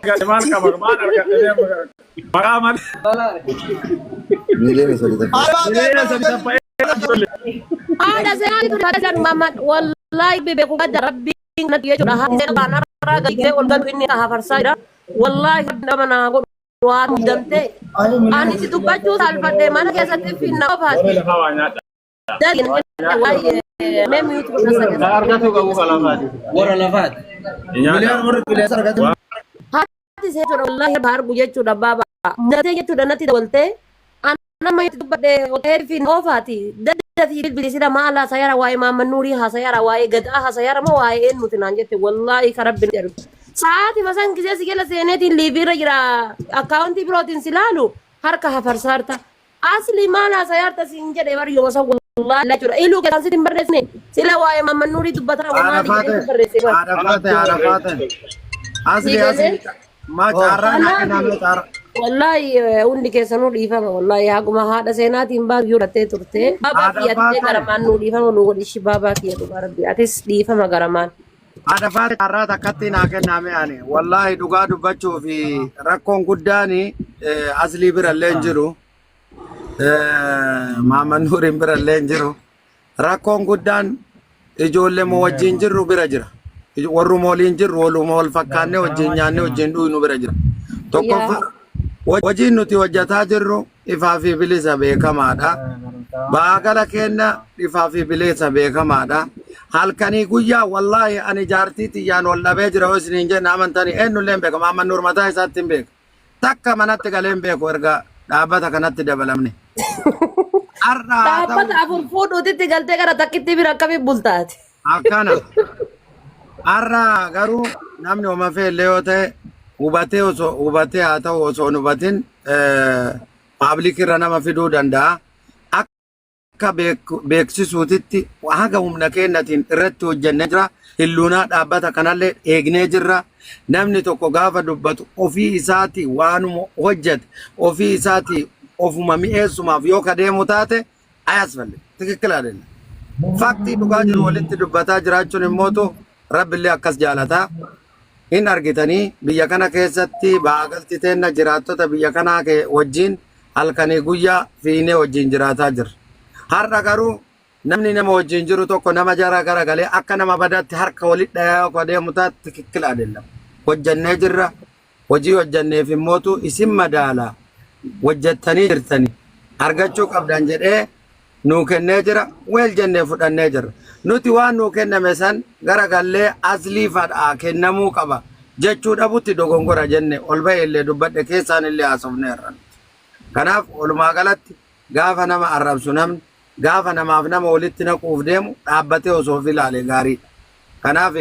Maal qaba maal argadhe maqaa malee. Miiliyoona 3 taffee. Miiliyoona 3 taffa'ee. Haadha seenaa ture haadha seenaa Muhammad wallahi beeku gadda rabbiin natti jechuudha. Haadha seenaa kan har'aa gadi ol galu inni hafarsaa jira. Wallahi nama naa godhu waa muddamtee. Ani si dubbachuu saalfadhe mana keessatti finna qofaati. Warra lafaa waa nyaadha. Dagin waa'ee mee mute godha sagal. Argatu qabu kalafaati. Warra lafaati. Nyaadha. Warri qilleensa argatu. Haati seenaa wallahi argu jechuudha baaba. Muddatee jechuudha natti dabaltee. Nama itti dubbadhe hoteelii fi oofaati. Dadda fi bilbili sila maal haasayara waa'ee Maamman Nuurii haasayara waa'ee gadaa haasayara moo waa'ee eenyuti naan jette wallaahi ka rabbi jedhu. Sa'aati masan gisee si jala seeneetiin liiviirra jira akkaawuntii birootiin si laalu harka hafarsaarta. Asli maal haasayaarta siin jedhe bar yooma san wallaahi jechuudha. Iluu keessaan sitti hin barreessine sila waa'ee Maamman Nuurii dubbataa Haadha maali jedhee faate. si barreesse bar. Haadha faate. Haadha faate. Asli Si galee? asli. Maa caarraa naa kenname caarraa. Wallahi hundi keessanuu dhiifama wallahi haguma haadha seenaatiin baay'ee dhattee turte. Baabaa Haadha kiyya atillee faate. garamaan nuu dhiifama nuu godhi ishii baabaa kiyya dhugaa rabbi atis dhiifama garamaan. Haadha faate caarraa takkatti naa kenname ani. Wallaahi dhugaa dubbachuu fi rakkoon guddaan aslii bira illee hin jiru. Maamman Nuuriin bira illee hin jiru. Rakkoon guddaan ijoollee moo wajjin jirru bira jira. Warruma waliin jirru waluma wal fakkaannee wajjin nyaannee wajjin dhuynu bira jira. Tokkoffaa hojiin nuti hojjetaa jirru ifaa fi bilisa beekamaadha. Baagala keenya ifaa fi bilisa beekamaadha. Halkanii guyyaa wallaahi ani jaartii tiyyaan wal dhabee jira yoo isiniin jenne amantanii eenyullee hin beekamu. Amma Nuur mataa isaatti hin beeku. Takka manatti galee hin beeku erga dhaabbata kanatti dabalamne. Har'a haa ta'u Dhaabbata afur fuudhuutitti galtee gara takkitti bira akkamiin bultaati? Akkana. Har'a garuu namni homa feellee yoo ta'e hubatee osoo hubatee haa ta'u osoo hin hubatin paablikii irra nama fiduu danda'a. Akka beeksisuutitti haga humna keenyatiin irratti hojjennee jira. Hilluunaa dhaabbata kanallee eegnee jirra. Namni tokko gaafa dubbatu ofii isaatii waanuma hojjete ofii isaatii ofuma mi'eessumaaf yoo ka deemu taate ayasfalli tikikkil adeema. Faktii dhugaa jiru walitti dubbataa jiraachuun immootu rabbillee akkas jaalataa. Hin argitanii biyya kana keessatti ba'aa teenna jiraattota biyya kanaa wajjin halkanii guyyaa fiinee wajjin jiraataa jirra. Har'a garuu namni nama wajjin jiru tokko nama jara garagalee akka nama badaatti harka walitti dhayaa yoo adeemu taate tikikkil adeema. Hojjannee jirra. Hojii hojjanneef immootu isin madaala hojjettanii jirtanii argachuu qabdan jedhee nuu kennee jira. Weel jennee fudhannee jirra. Nuti waan nuu kenname san garagallee aslii fadhaa kennamuu qaba jechuu dhabutti dogongora jenne ol ba'e illee dubbadhe keessaan illee haasofneerra. Kanaaf walumaa galatti gaafa nama arrabsu namni gaafa namaaf nama walitti naquuf deemu dhaabbatee osoo of ilaale gaariidha. Kanaaf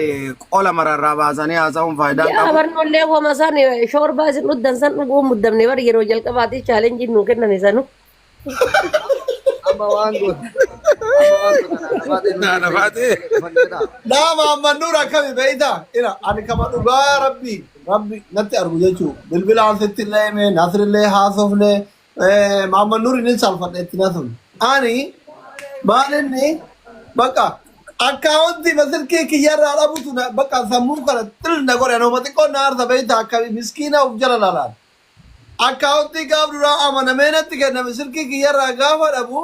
qola mararraa baasanii haasa'uun faayidaa Yaa qabu. barnoollee homa san shoorbaa isin dhuddan san dhuguu muddamne bar yeroo jalqabaati chaalenjiin nuu kenname sanu. Amma waan goota. Amma waan goota. Naana baatee. Naa Maamman Nuur akkami beeyta? Ina ani kama dhugaa rabbi rabbi natti argu jechuu bilbilaan sitti illee hime Nasrillee haasofne Maamman Nuur inni salfadhe itti nasun. Ani maal inni bakka akkaawuntii silkii kiyyarraa dhabutu bakka sammuu kana xil na godhe anuma xiqqoo na aarsa beeyta akkami miskiina of jala lalaan. Akkaawuntii gaaf duraa amanamee natti kenname silkii kiyyarraa gaafa dhabu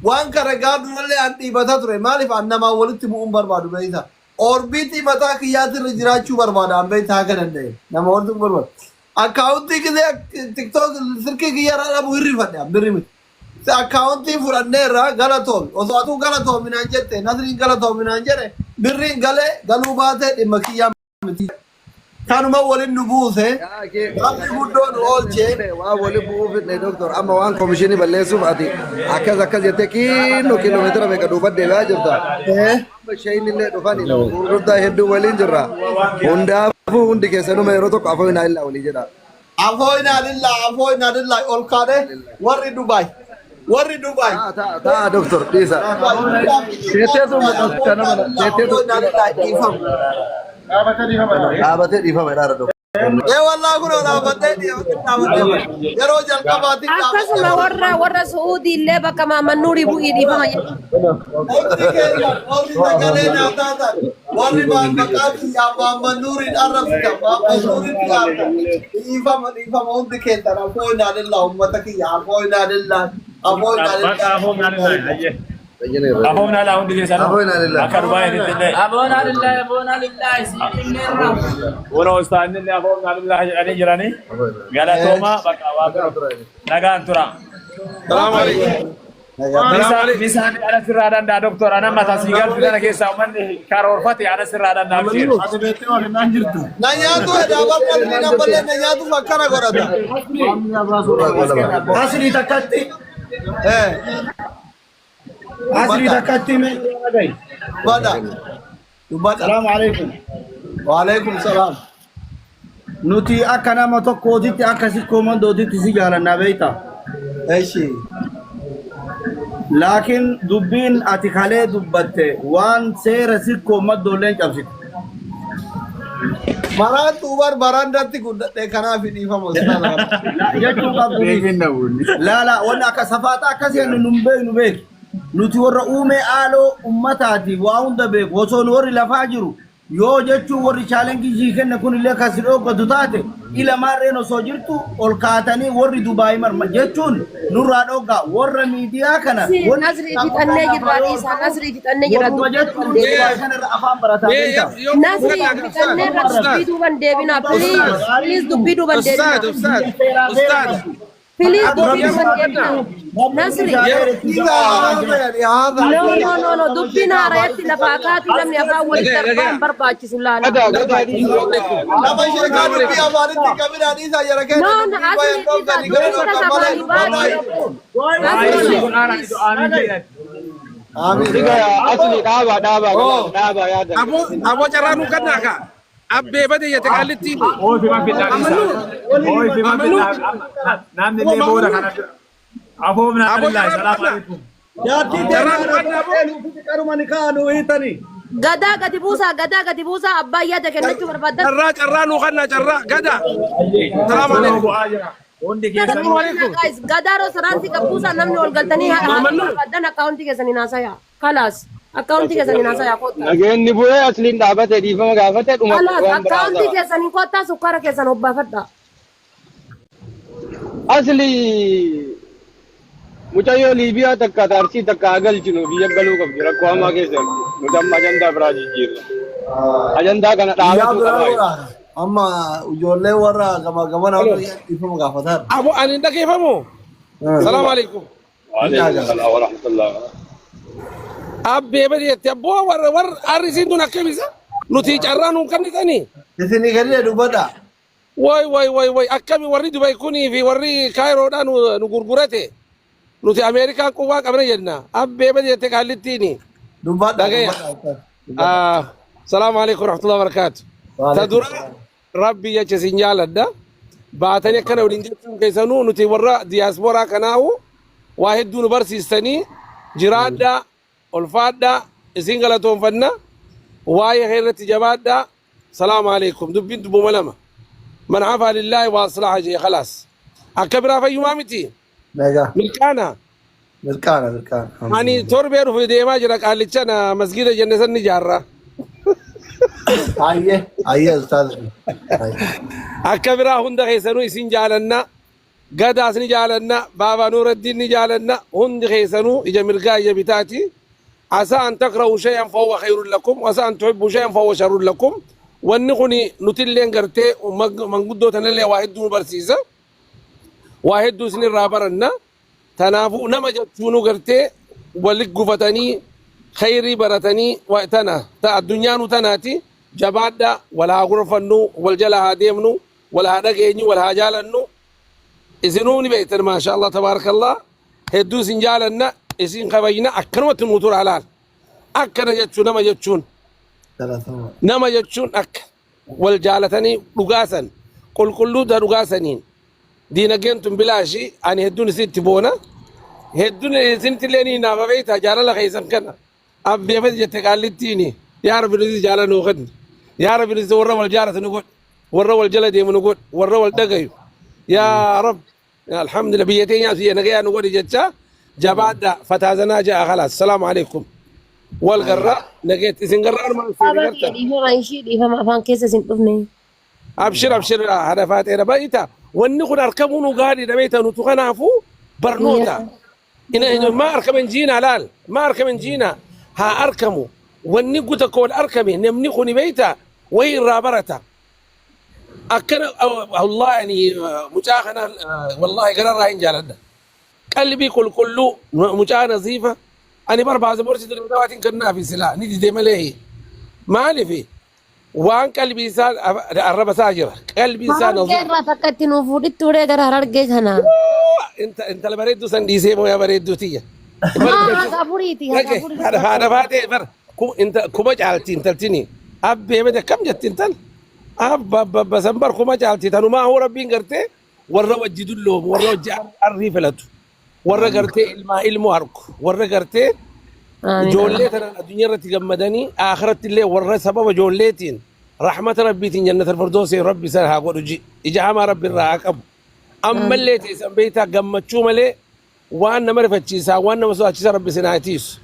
waan kana gaaf durallee an dhiibataa ture maaliif an namaan walitti bu'uun barbaadu beeyta. Orbiitii mataa kiyyaatirra jiraachuu barbaada an beeyta haga danda'e nama walitti bu'uu barbaadu. Akkaawuntii gisee TikTok silkii kiyyarraa dhabu hirrifadhe an birri miti. Akkaawuntii fudhanneerra galatoomi osoo atuu galatoomi naan jette Nasriin galatoomi naan jedhe birriin galee galuu baatee dhimma kiyyaa miti. Kanuma waliin nu buuse rabbi guddoo nu oolche. Waan wali bu'uu fidne doktor amma waan komishinii balleessuuf ati akkas akkas jettee kiiloo kiiloomeetira meeqa duuba deebi'aa jirta. Amma shayini illee dhufani nama gurguddaa hedduu waliin jirra. Hundaafuu hundi keessanuma yeroo tokko afoo hinaa illaa walii jedha. Afooyinaa lillaa afooyinaa lillaa ol kaadhe warri Dubaay warri Dubaay. Ta'a ta'a ta'a doktor dhiisa. Teetteetu Afooyinaa lillaa dhiifama. Dhaabatee dhiifama jedhaa doktor. Ee wallaa kun dhaabbattee dhaabbattee yeroo jalqabaatti Akkasuma warra warra Su'uudii illee bakka Maamman Nuurii bu'ii dhiifama jechuudha. Hundi keenya warri sagalee nyaataa ta'an warri maqaa kiyyaa Maamman Nuuriin arrabsitan Maamman Nuuriin dhiyaatan dhiifama dhiifama hundi keessan afoo inaalillaa uummata kiyya afoo inaalillaa afoo Bakka afoo inaalillaa. naalillaa. Ayyee. Afoo naalaa hundi keessanuu. Afoo naalillaa. Akka Dubaayitti illee. Aboona lillahi aboona lillahi siif Warra ustaanni illee afoo naalillaa jedhanii jiranii. Galatoomaa bakka waa biroo. Nagaan tura. Salaamu alaikum. Bisaan ala sirraa danda'a doktor. Ana mataa sii galchu kana keessaa uummanni karoorfate ala sirraa danda'a absheer. Ati beektee waan hin jirtu. Na nyaatu edhaa barbaadni nammallee na nyaatu akkana godhata. Asrii takkatti. Eh Asrii takkatti mee dhagahi. dubbadha dubbadha. Salaamu alaikum. Waalaikum salaam. Nuti akka nama tokkootitti akka sikkoo mandootitti si jaalannaa beektaa? Eshi. Laakiin dubbiin ati kalee dubbatte waan seera sikkoo maddoolleen cabsite. Maraan tuubar barandatti guddadhe kanaaf dhiifama ustaaza. Jechuun qabdu. Laala wanni akka safaaxa akkasii nu hin beeknu beeki. Nuti warra uumee aaloo ummataati waa hunda beeku osoo nu warri lafaa jiru yoo jechuun warri chaalenjii sii kenne kun illee kan si dhooggatu taate ila maarreen osoo jirtu ol kaatanii warri Dubaayii marma jechuun nurraa dhoggaa warra miidiyaa kana Nasrii fixannee jirra dhiisaa Nasrii fixannee jirra warruma dubbii jechuun duuban deebinaa. Dubaayii kanarra afaan barataa beektaa. Nasrii fixannee irra dubbii duuban deebinaa please please dubbii duuban Ustaad, deebinaa. ustaad, ustaad. Please dubbii duuban deebinaa. Nasrii. No no no no dubbiin haarayatti lafaa kaatu namni afaan walitti darbaa hin barbaachisu laala. Nama sheekaa dubbii afaanitti qabina dhiisaa jara keenya No no dubbii asrii bayan dhiisaa dhoofgani gara dubbii dhoofgan sana malee afaanii baasi. wallahi. Nasrii Amiin jedhan. Amiin. Asli dhaaba dhaaba dhaaba yaada. Aboo aboo carraa nuu kennaa kaa. Abbee bade jette qaallitti. Oofi ma fidhaa dhiisaa. Oofi ma fidhaa. Namni illee booda kana. Afoo Aboo naalillaa. carraa nuu Salaamu kennaa. alaikum. Jaartii Carraa nuu kennaa aboo. qaruma ni kaa'anu hiitanii. Gadaa gadi buusaa gadaa gadi buusaa abbaa yaada kennachuu barbaadan. Carraa carraa nuu kennaa carraa gada. Salaamu Kunoo alaikum. bu'aa jira. Hundi keessanuu. Salaamu alaikum. Guys, gadaa rosaraantii qabbuusaa namni ol galtanii Maamman Nuur. barbaadan akkaawuntii keessanii naasayaa. Kalaas akkaawuntii keessanii naasayaa kottaa. Nageenyi bu'ee asliin dhaabate dhiifama gaafate dhuma Kalaas waan biraa akkaawuntii haasa'aa. keessanii kottaa sukkaara keessan hobbaafadha. Asli mucayyoo Liibiyaa takka taarsii takka agalchinu biyya galuu qabdi rakkoo hamaa keessa jirti. Nuti amma ajandaa biraa jijjiirra. Ajandaa kana Guyyaa dhaabachuu biraa qabaa. godha. Amma ijoollee warra gama gamana warra dhiifama gaafataan. Aboo ani hin dhageeffamu. Salaamu alaikum. Waalaikum salaam wa rahmatullah. Abbee bade jette abboo warra warra harrisiin tun akkamisa? Nuti carraa nuun kennitanii. Isinii kennine dubbadha. Way way way way akkami warri Dubai kunii fi warri Kaayiroodhaa nu nu gurgurate. Nuti Ameerikaan quwwaa qabna jenna. Abbee bade jette qaallittiini. Dubbadha Dhagaya. dubbadha. Dubbadha. Ah, Salaamu alaikum warahmatullahi wabarakatuh. Ta Waalaikum dura salaam. rabbi jecha isin jaaladha. Baatanii akkana waliin jechuun keessanuu nuti warra diyaasporaa kanaahu waa hedduu nu barsiistanii jiraadhaa ulfaadhaa isin galatoonfanna waa'ee kee irratti jabaadhaa. Salaamu alaikum dubbiin dubbuma lama. Man hafaa lillaahi waa aslaha jee khalaas. Akka biraa fayyumaa miti. Nagaa. Milkaana. Milkaana milkaana. Ani torbee dhufu deemaa jira qaallicha na masgiida jenne san ni ijaarra. Ayyee ayyee ustaaz. Akka biraa hunda keessanuu isin jaalanna. Gadaas ni jaalanna. Baabaa Nuuraddiin ni jaalanna. Hundi keessanuu ija mirgaa ija bitaati. Asaa an takrahu shay'an fahuwa khayrun lakum. Asaa an tuhibbu shay'an fahuwa sharrun lakum. Wanni kuni nutilleen gartee manguddoo tanallee waa hedduu nu barsiisa. Waa hedduu isinirraa baranna. Tanaafuu nama jechuunuu gartee wali gufatanii khayrii baratanii waa tana ta addunyaanuu tanaati jabaadha wal haa gorfannu wal jala haa deemnu wal haa dhageenyu wal haa jaalannu isinuu ni beektan maasha Allah tabaarakallah hedduu isin jaalanna isin kabajna akkanumatti nuu tura laal akkana jechuun nama jechuun nama jechuun akka wal jaalatanii dhugaasan qulqulluu ta dhugaasaniin diinagdeen tun bilaashi ani hedduun isitti boona hedduun isinitti illee ni naafa beektaa jaalala keessan kana abbeefate jette qaallittiini yaa rabbi nuti jaalala nuu kenni yaa rabbi nuti warra wal jaalatu nu godhi. Warra wal jala deemu nu godhi. Warra wal dhagayu. Yaa Rab. Alhamdulillah biyya teenyaas biyya nagayaa nu godhi jecha jabaadha fataazanaa ja'a khalaas. Salaamu alaikum. Wal garra nageetti isin garra armaan seeni Baabaa kiyya gartan. dhiifama ishii dhiifama afaan keessa isin dhufne. Abshir abshir haadha faaxeera baay'ita. Wanni kun arkamuu nu gaariidha beekta nutu kanaafuu barnoota. Ina ina ma arkaman jiina laal ma arkaman jiina haa arkamu. Wanni guta akka wal arkame namni kuni beekta wayii irraa barata. Akkana wallahi ani mucaa kana wallahi gararraa hin jaaladha. Qalbii qulqulluu mucaa naziifa ani barbaasa borsi dirqamaatiin kennaafi silaa ni dide malee maalifi waan qalbii isaa arraba isaa jira qalbii isaa Harargee naziifa. irraa takka itti nuuf fuudhitti uree gara harargee kana. Intala bareedduu san dhiisee mooyaa bareedduu tiyya. Maa haga afuriiti haga Dhage afurii haadha haadha baatee bar kuma caalti intaltini abbee miti akkam jetti intal abba abba abba san bar kuma caalti tanumaa hoo rabbiin gartee warra wajji dulloomu warra wajji arrii filatu warra gartee ilmaa ilmoo argu warra gartee Amiin ijoollee tanaan addunyaa irratti gammadanii akhiratti illee warra sababa ijoolleetiin rahmata rabbiitiin jannatal firdoosii rabbi san haa godhu ji ija hamaa rabbi irraa haa qabu ammallee teessan beektaa gammachuu malee waan nama rifachiisaa waan nama sodaachisaa rabbi isin haa tiisu.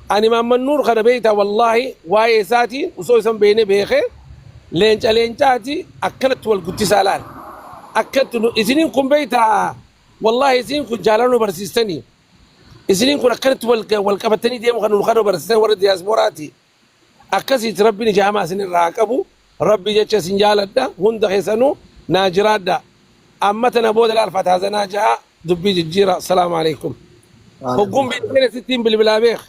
Ani Maamman Nuur kana beektaa wallaahi waa'ee isaatiin osoo isan beekne beekee leenca leencaati akkanatti wal guddisaa laal. Akkatti isiniin kun beektaa wallaahi isiniin kun jaalala nu barsiistanii. Isiniin kun akkanatti wal qabatanii deemu kan nu kana barsiistan warra diyaasporaati. Akkasiiti rabbiin ija hamaa isin irraa haa qabu. Rabbi jecha isin jaaladha. Hunda keessanuu naa jiraadha. Amma tana booda laal fataazanaa ja'a dubbii jijjiira. Assalaamu alaikum. Hogguun bilbilee sittiin bilbilaa beek.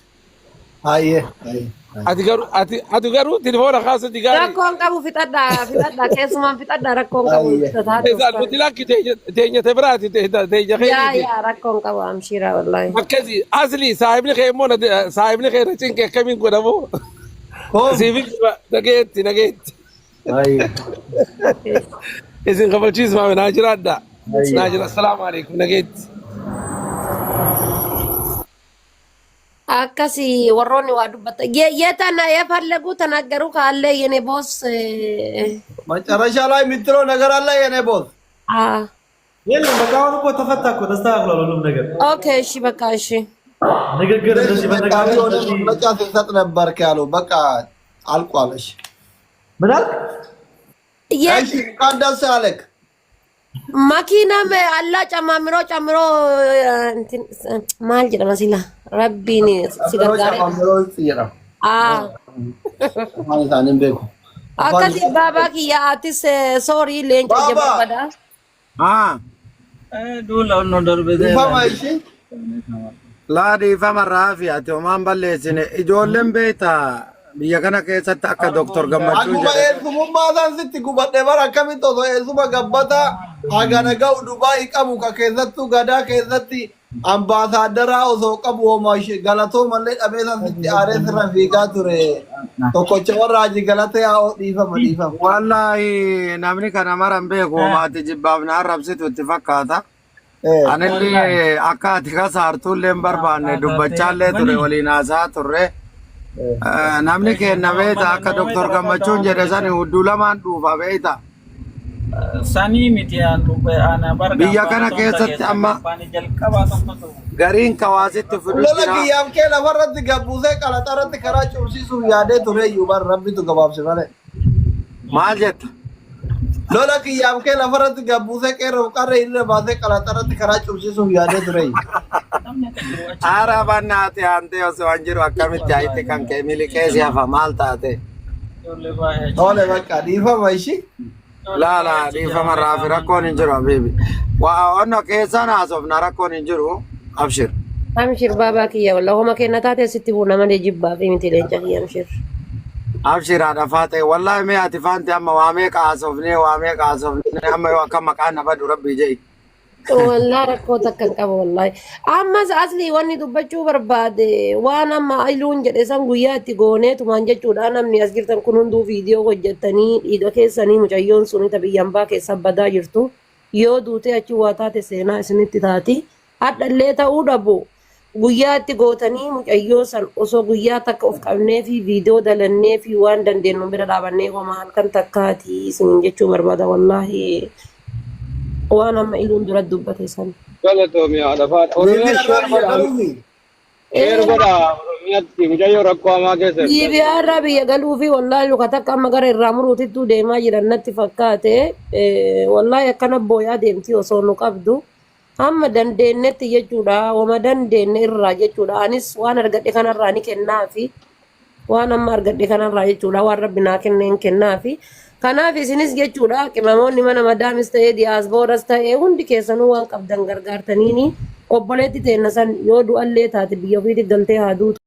Hayyee. Hayyee. Ati garuu ati ati garuu telefoona kaasutti gaarii. Rakkoon qabu fixadhaa fixadhaa keessumaan fixadhaa rakkoon qabu taate Isaan nuti lakki teenya te biraati teenya Yaa keetiiti. yaa rakkoon qabu amshiira wallaahi. Akkasi asli saahibni kee immoo saahibni kee na cinqe akkamiin godhamu? Koom. Siifin nageetti nageetti. Hayyee. Isin kafalchiismaa naa jiraadha. Naa jira. Assalaamu alaikum nageetti. Akkasi warroonni waa dubbata. Yetana የፈለጉ ተናገሩ ካለ የኔ ቦስ መጨረሻ ላይ የምትለው ነገር አለ የኔ ቦስ? አ የለም በቃ አሁን እኮ ተፈታ እኮ ተስተካክሏል ሁሉም ነገር። ኦኬ እሺ በቃ እሺ ንግግር እንደዚህ መነጋገር የሆነ እንደዚህ መግለጫ ሲሰጥ ነበር ያለው። በቃ አልቋል። እሺ ምን አልክ? እሺ፣ እንኳን ደስ አለክ። መኪና አላ ጨማምሮ ጨምሮ እንትን maal jedhama sila rabbiin si ጨምሮ gargaare ጨማምሮ ይጽራ አ afaan isaanii hin beeku. akkasi baabaa kiyya atis soorii leenca ija Baabaa. barbada Haa. Duula onnoo darbe Dhiifama ishee. Laa dhiifama raafi ati homaan balleessine ijoolleen beektaa biyya kana keessatti akka Doktor Gammachuu Akkuma jedhe. eessumummaa isaan sitti gubadhe bara akkamitti osoo eessuma gabbata hagana ga'u Dubaayii qabu ka keessattuu gadaa keessatti ambaasaaddaraa osoo qabu homaa ishee galatoo mallee dhabee isaan sitti aaree sirra fiigaa ture. Tokkocha warra hajii galatee haa dhiifama dhiifama. Wallaahi namni kana mara hin beeku homaati jibbaaf na arrabsitu itti fakkaata. Anillee akka ati kasaartuullee hin barbaanne dubbachaallee ture waliin haasaa turre. Namni keenya beekta akka Doktor Gammachuun jedhe sani hudduu lamaan dhuufa beekta. Sanii miti aan ana bara Biyya kana keessatti amma jalqabaa tokkotu gariin kawaasitti fidu Lola jira. kiyyaaf kee lafarratti gabbuusee qalaxarratti karaa cubsiisuuf yaadee ture iyyuu bar rabbitu gabaabse malee. Maal jetta? Lola kiyyaaf kee lafarratti gabbuusee qeerroof qarree hiriira baasee qalaxarratti karaa cubsiisuuf yaadee ture iyyuu. Haara bannaati aantee osoo an jiru akkamitti hayitti kan kee miliqee si hafa maal taate? Ijoollee baay'ee Tole bakka dhiifama ishii. Laa laa dhiifama raafi rakkoon hin jiru habiibi. Waa onno keessaan haasofna rakkoon hin jiru abshir. Amshir baabaa kiyya walla homa kenna taate sitti buuna malee jibbaa fi miti leenca kiyya amshir. Abshir haadha faatee wallaahi mee ati faanti amma waa meeqa haasofnee waa meeqa haasofnee amma yoo akka maqaan na badu rabbii jedhi. Wallaa rakkoo takka hin qabu wallaahi. Ammas asli wanni dubbachuu barbaade waan amma iluun jedhe san guyyaa itti gooneetumaan jechuudha namni as jirtan kun hunduu viidiyoo hojjettanii dhiiga keessanii mucayyoon sun ta biyya hambaa keessa badaa jirtu yoo duutee achi waa taate seenaa isinitti taati. Hadhallee ta'uu dhabu. Guyyaa itti gootanii mucayyoo san osoo guyyaa takka of qabnee fi viidiyoo dalannee fi waan dandeenyu bira dhaabannee homaa halkan takkaati isiniin jechuu barbaada wallaahi waan amma iluun dura dubbate san. Galatoomi haadha faadha. Oromiyaan Liibiyaa sheer irraa biyya godha. galuufi. Sheer godha Oromiyaatti mucayyoo rakkoo hamaa keessa jirti. Liibiyaa irraa biyya galuu fi wallaahi luka takka amma gara irraa muruutittuu deemaa jiran natti fakkaate. Wallaahi akkana booyaa deemti osoo nu qabdu. Hamma dandeenyetti jechuudha wama dandeenne irraa jechuudha anis waan argadhe kanarraa ni kennaafi waan amma argadhe kanarraa jechuudha waan rabbi naa kenneen kennaafi kanaaf isinis jechuudha qimamoonni mana madaamis ta'ee diyaasbooras ta'ee hundi keessanuu waan qabdan gargaartaniini obboleetti teenna san yoo du'allee taate biyya ofiitti galtee haa duutu.